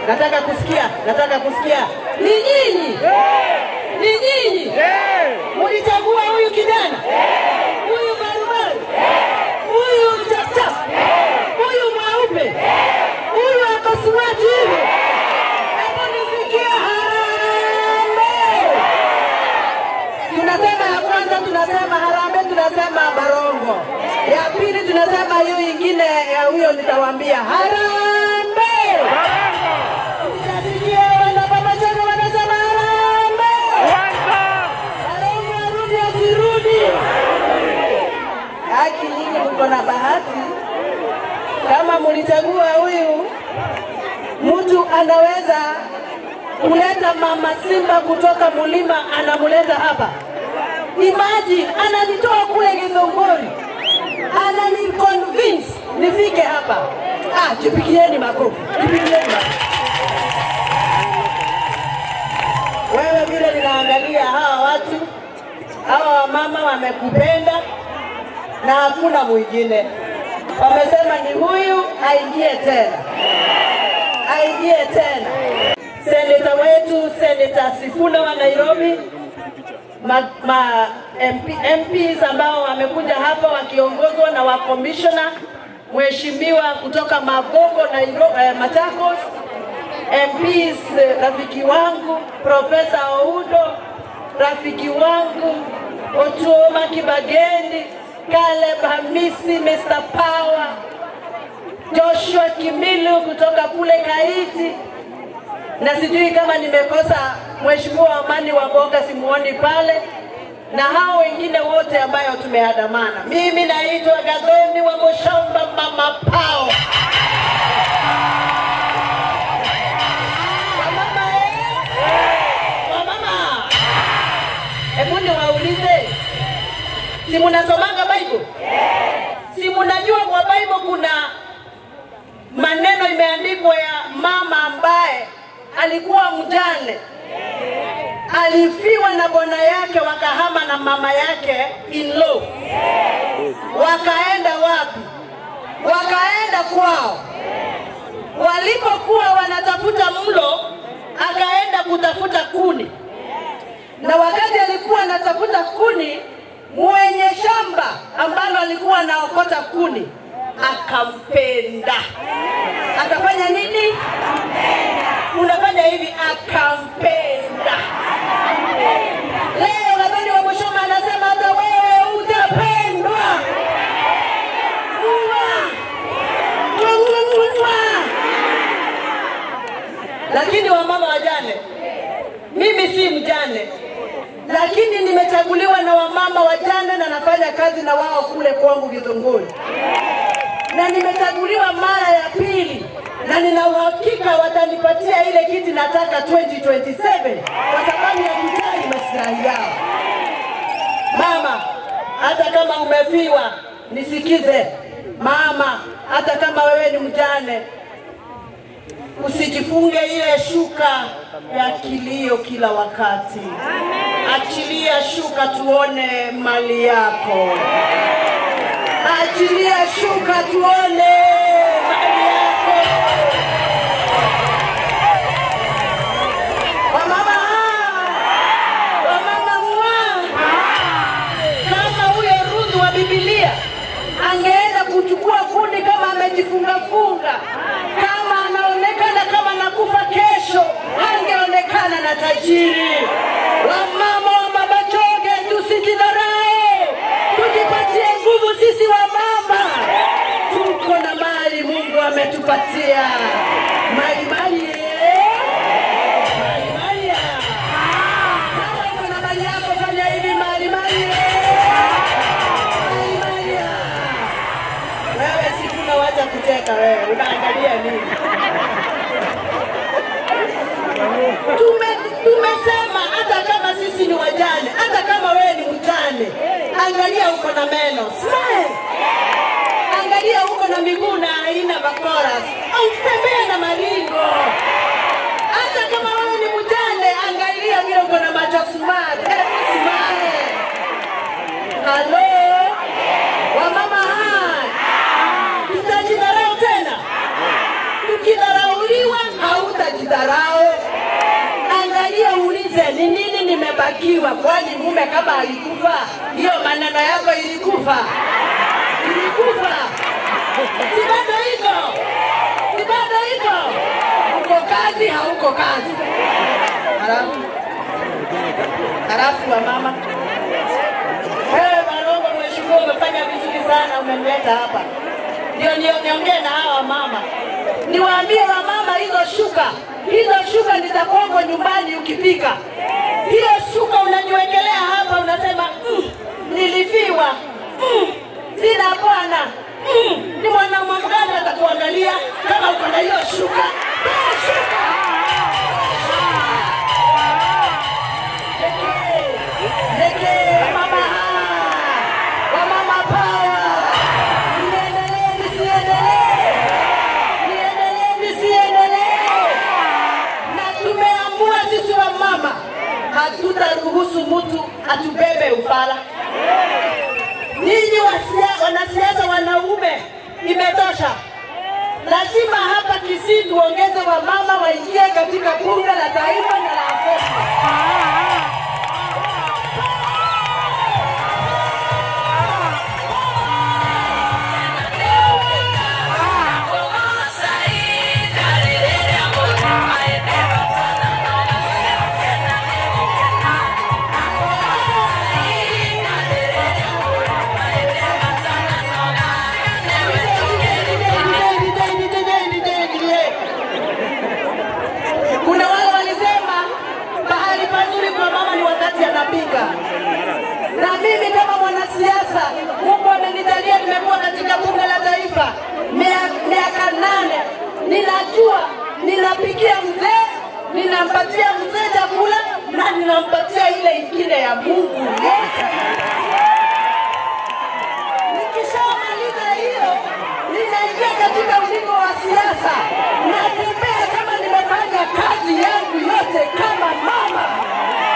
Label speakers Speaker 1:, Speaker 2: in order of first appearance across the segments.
Speaker 1: Nataka kusikia, nataka kusikia. Ni nyinyi. Ni nyinyi. Mlichagua huyu kijana. Huyu barubaru. Huyu chapchap. Huyu mweupe. Huyu ako smart hivi. Hebu nisikie harambee. Tunasema ya kwanza tunasema harambee, tunasema Barongo. Ya pili tunasema hiyo ingine ya huyo nitawaambia harambee. Nitasikia wana Baba Choge wanasema harambee. Barongo arudi asirudi. Haki nyinyi mko na bahati. Kama mlichagua huyu mtu anaweza kuleta mama simba kutoka mulima, anamuleta hapa. Imagine ananitoa kule Githunguri, ananiconvince nifike hapa. Ah, jipigieni makofi, jipigieni makofi. Wewe vile ninaangalia hawa watu, hawa wamama wamekupenda na hakuna mwingine. Wamesema ni huyu aingie tena, aingie tena. Seneta wetu, Seneta Sifuna wa Nairobi, MPs ambao wamekuja hapa wakiongozwa na wa commissioner mheshimiwa kutoka Magongo Nairobi, Machakos, MPs rafiki wangu Profesa Oudo, rafiki wangu Otuoma Kibageni, Caleb Hamisi, Mr. Power, Joshua Kimilu kutoka kule Kaiti, na sijui kama nimekosa mheshimiwa Amani wa Mboga, simuoni pale, na hao wengine wote ambayo tumeandamana. Mimi naitwa Gathoni wa Muchomba, Mama Power. Wamama, wamama, hebu niwaulize, si mnasomanga Bible? Si mnajua kwa Bible kuna maneno imeandikwa ya mama ambaye alikuwa mjane, alifiwa na bwana yake, wakahama na mama yake in law. Wakaenda wapi? Wakaenda kwao. Walipokuwa wanatafuta mlo, akaenda kutafuta kuni. Na wakati alikuwa anatafuta kuni, mwenye shamba ambalo alikuwa anaokota kuni akampenda. Akafanya nini? Unafanya hivi, akampenda. Leo Gathoni wa Muchomba anasema hata wewe utapendwa. Lakini wamama wajane, mimi si mjane, lakini nimechaguliwa na wamama wajane na nafanya kazi na wao kule kwangu Githunguri. Na nimechaguliwa mara ya pili, na nina uhakika watanipatia ile kiti nataka 2027 kwa sababu ya kujali maslahi yao. Mama, hata kama umefiwa, nisikize. Mama, hata kama wewe ni mjane, usijifunge ile shuka ya kilio kila wakati. Achilia shuka tuone mali yako. Achilia shuka tuone mali yako. Wamama, wamama mwa, kama huyo Ruth wa Biblia angeenda kuchukua kuni kama amejifunga funga, kama anaonekana kama nakufa kesho, angeonekana na tajiri. Wamama wa Baba Choge, tusijidharau, tujipatie nguvu sisi wamama. Tuko na mali Mungu ametupatia. Mali mali, mali mali. Kama uko na mali yako fanya hivi, mali mali, mali mali. Wewe Sifuna, wacha kucheka wewe, unaangalia nini? Tumesema hata kama sisi ni wajane, hata kama wewe ni mjane, angalia uko na meno, smile. Angalia uko na miguu na haina makoras, au tembea na maringo. Hata kama wewe ni mjane, angalia vile uko na macho smart, hebu smile. Hello, wamama hai, tutajidharau tena? Tukidharauliwa hautajidharau. Jiulize ni nini nimebakiwa, kwani mume kama alikufa, hiyo maneno yako ilikufa. Ilikufa. Si bado iko. Si bado iko. Uko kazi, hauko kazi. Halafu wa mama. Wewe Barongo, mheshimiwa, umefanya vizuri sana, umenileta hapa. Ndio niongee na hawa mama. Niwaambie wamama, hizo shuka ni za Kongo nyumbani ukipika. Hiyo shuka unaniwekelea hapa unasema nilifiwa. Sina bwana. Ni mwanaume gani atakuangalia kama uko na hiyo shuka? Toa shuka. Leke mama, wamama power. Niendelee nisiendelee? Niendelee nisiendelee? Na tumeamua sisi wamama hatutaruhusu mtu atubebe ufala. Ninyi wanasiasa wanaume, imetosha. Lazima hapa Kisii tuongeze wamama waingie katika bunge la taifa na la Afrika. Kuna wale walisema mahali pazuri kwa mama ni wakati anapika. Na mimi kama mwanasiasa, Mungu amenijalia nimekuwa katika bunge la taifa miaka 8. Ninajua ninapikia mzee, ninampatia mzee chakula na ninampatia ile ingine ya Mungu yote. Nikishamaliza hiyo, ninaingia katika ulingo wa siasa. Natembea kama nimefanya kazi yangu yote kama mama.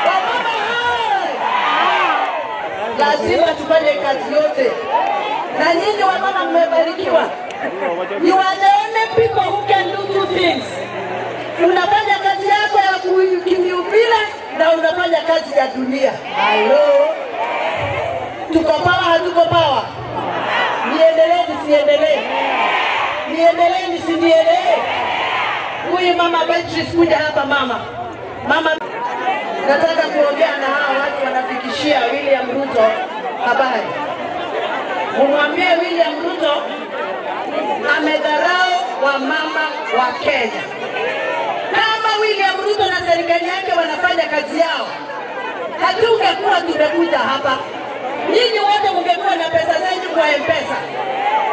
Speaker 1: Wamama hai! Lazima tufanye kazi yote. Na nyinyi wamama mmebarikiwa. You are the only people who can do two things. Unafanya kazi yako ya kimiubile na unafanya kazi ya dunia. Hello. Tuko power, hatuko power? Niendelee nisiendelee? Niendelee nisiendelee? Huyu mama Beatrice, kuja hapa mama. Mama, nataka kuongea na hawa watu wanafikishia William Ruto habari. Umwambie William Ruto amedharau wamama wa Kenya. Kama William Ruto na serikali yake wanafanya kazi yao, hatungekuwa tumekuja hapa. Nyinyi wote mungekuwa na pesa zenyu kwa M-Pesa.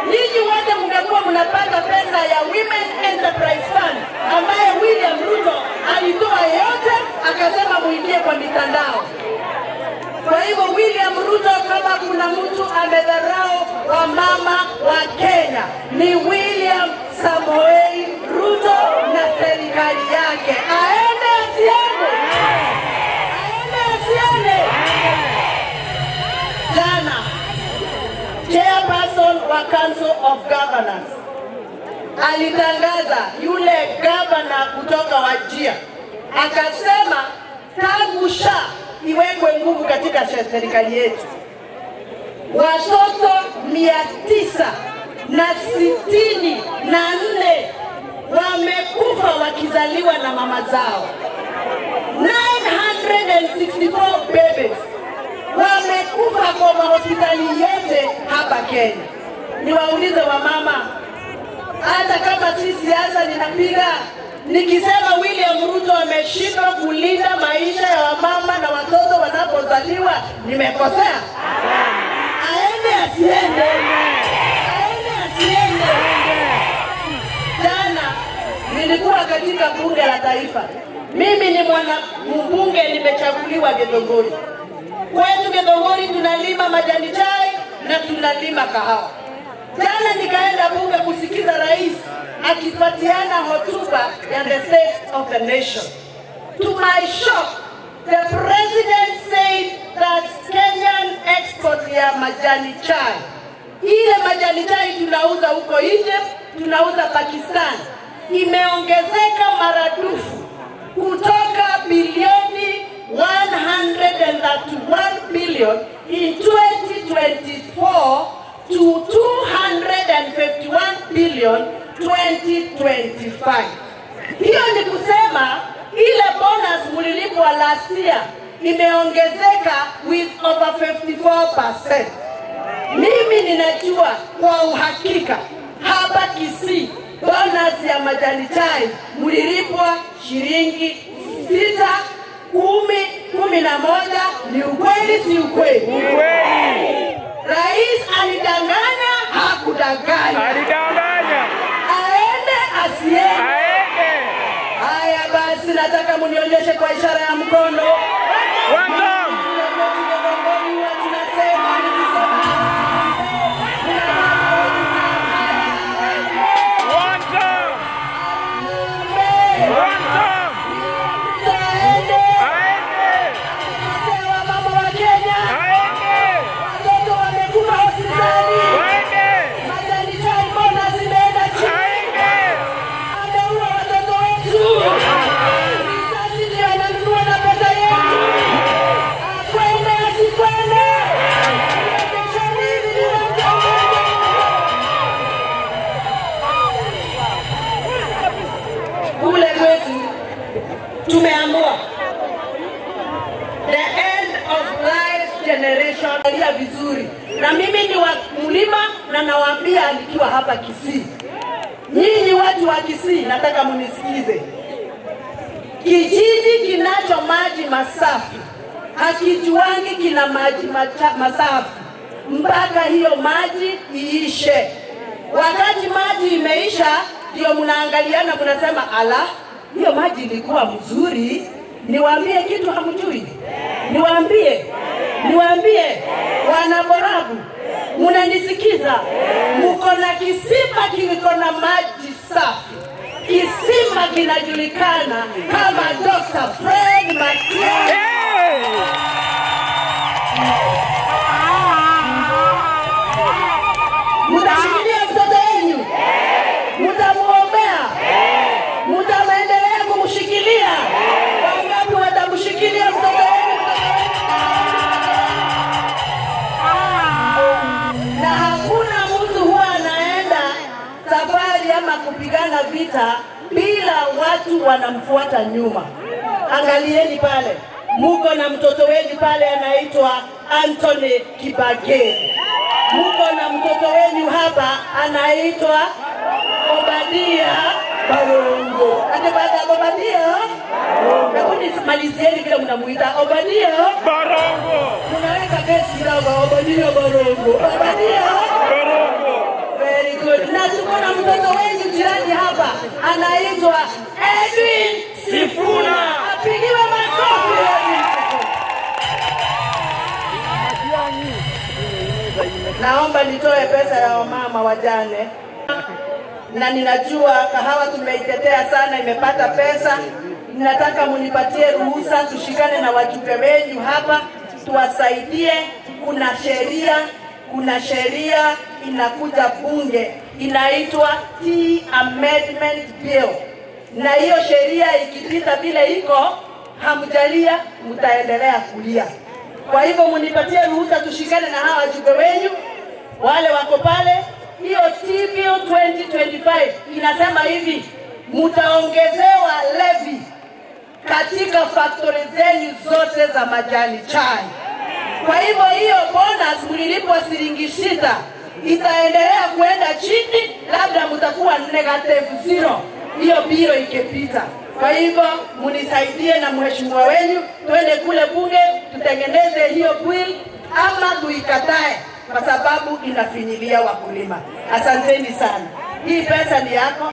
Speaker 1: Nyinyi wote mungekuwa mnapata pesa ya Women Enterprise Fund ambaye William Ruto alitoa yote akasema muingie kwa mitandao. Kwa hivyo William Ruto, kama kuna mtu amedharau wamama wa Kenya, ni William Samoei Ruto na serikali yake. Aende asiende? Aende asiende? Jana, chairperson wa Council of Governors alitangaza, yule governor kutoka Wajir, akasema tangu SHA iwekwe nguvu katika serikali yetu, watoto 964 wamekufa wakizaliwa na mama zao. 964 babies wamekufa kwa mahospitali yote hapa Kenya. Niwaulize wamama, hata kama si siasa ninapiga, nikisema William Ruto ameshindwa kulinda maisha ya wamama na watoto wanapozaliwa, nimekosea? Aende asiende? Aende asiende? Jana nilikuwa katika bunge la taifa. Mimi ni mwana mbunge, nimechaguliwa Githunguri. Kwetu Githunguri tunalima majani chai na tunalima kahawa. Jana nikaenda bunge kusikiza rais akipatiana hotuba ya the state of the nation. To my shock, the president said that Kenyan export ya majani chai, ile majani chai tunauza huko Egypt, tunauza Pakistan, imeongezeka maradufu kutoka bilioni 131 billion in 2024 to 251 billion 2025. Hiyo ni kusema ile bonus mlilipwa last year imeongezeka with over 54%. Mimi ninajua kwa uhakika hapa Kisii bonus ya majani chai mlilipwa shilingi 6, 10, 11. Ni ukweli si ukweli?
Speaker 2: Ukweli.
Speaker 1: Rais alidanganya, hakudanganya?
Speaker 2: Alidanganya.
Speaker 1: Aende asiende?
Speaker 2: Aende.
Speaker 1: Haya basi, nataka mnionyeshe kwa ishara ya mkono.
Speaker 2: One time.
Speaker 1: Tunasema nikisema
Speaker 2: One time. One time.
Speaker 1: Aende.
Speaker 2: Aende.
Speaker 1: Wa mama wa Kenya,
Speaker 2: Aende.
Speaker 1: watoto wamekufa hospitali.
Speaker 2: Aende.
Speaker 1: Majani chai mbona zimeenda chini?
Speaker 2: Aende.
Speaker 1: Ameua watoto wetu. Risasi ndio ananunua na pesa yetu. Akwende asikwende? Kule kwetu tumeamua the end of life generation. Angalia vizuri, na mimi ni wa mlima na nawaambia nikiwa hapa Kisii. Nyinyi watu wa Kisii nataka munisikize. Kijiji kinacho maji masafi hakijuangi kina maji masafi mpaka hiyo maji iishe. Wakati maji imeisha ndio mnaangaliana mnasema ala, hiyo maji ilikuwa mzuri. Niwaambie kitu hamjui? Niwaambie? Niwaambie wana Borabu, mnanisikiza? Mko na kisima kiko na maji safi. Kisima kinajulikana kama Dr. Fred Matiang'i.
Speaker 2: Hey!
Speaker 1: Mtashikilia mtoto wenu? Mtamuombea? Mtaendelea kumshikilia? Wangapi watamshikilia mtoto wenu? Na hakuna mtu huwa anaenda safari ama kupigana vita bila watu wanamfuata nyuma. Angalieni pale, muko na mtoto wenu pale anaitwa Anthony Kibage. Muko na mtoto wenu hapa anaitwa Obadia Barongo. Ate baada Obadia? Hebu malizieni vile mnamuita Obadia
Speaker 2: Barongo.
Speaker 1: Mnaweka kesi kidogo, Obadia Barongo. Obadia
Speaker 2: Barongo.
Speaker 1: Very good. Na tuko na mtoto wenu jirani hapa anaitwa Edwin
Speaker 2: Sifuna.
Speaker 1: Apigiwe makofi Edwin Sifuna. Naomba nitoe pesa ya wamama wajane. Na ninajua kahawa tumeitetea sana, imepata pesa. Ninataka munipatie ruhusa tushikane na wajumbe wenu hapa tuwasaidie. Kuna sheria inakuja bunge inaitwa Tea Amendment Bill. Na hiyo sheria ikipita vile iko, hamjalia mtaendelea kulia. Kwa hivyo munipatie ruhusa tushikane na hawa wajumbe wenu wale wako pale. Hiyo Tea Bill 2025 inasema hivi: mtaongezewa levy katika factory zenu zote za majani chai. Kwa hivyo hiyo bonus mlilipwa shilingi 6 itaendelea kuenda chini, labda mtakuwa -0 hiyo biro ikipita. Kwa hivyo munisaidie na mheshimiwa wenu twende kule bunge tutengeneze hiyo bill ama tuikatae, kwa sababu inafinyilia wakulima. Asanteni sana. Hii pesa ni yako.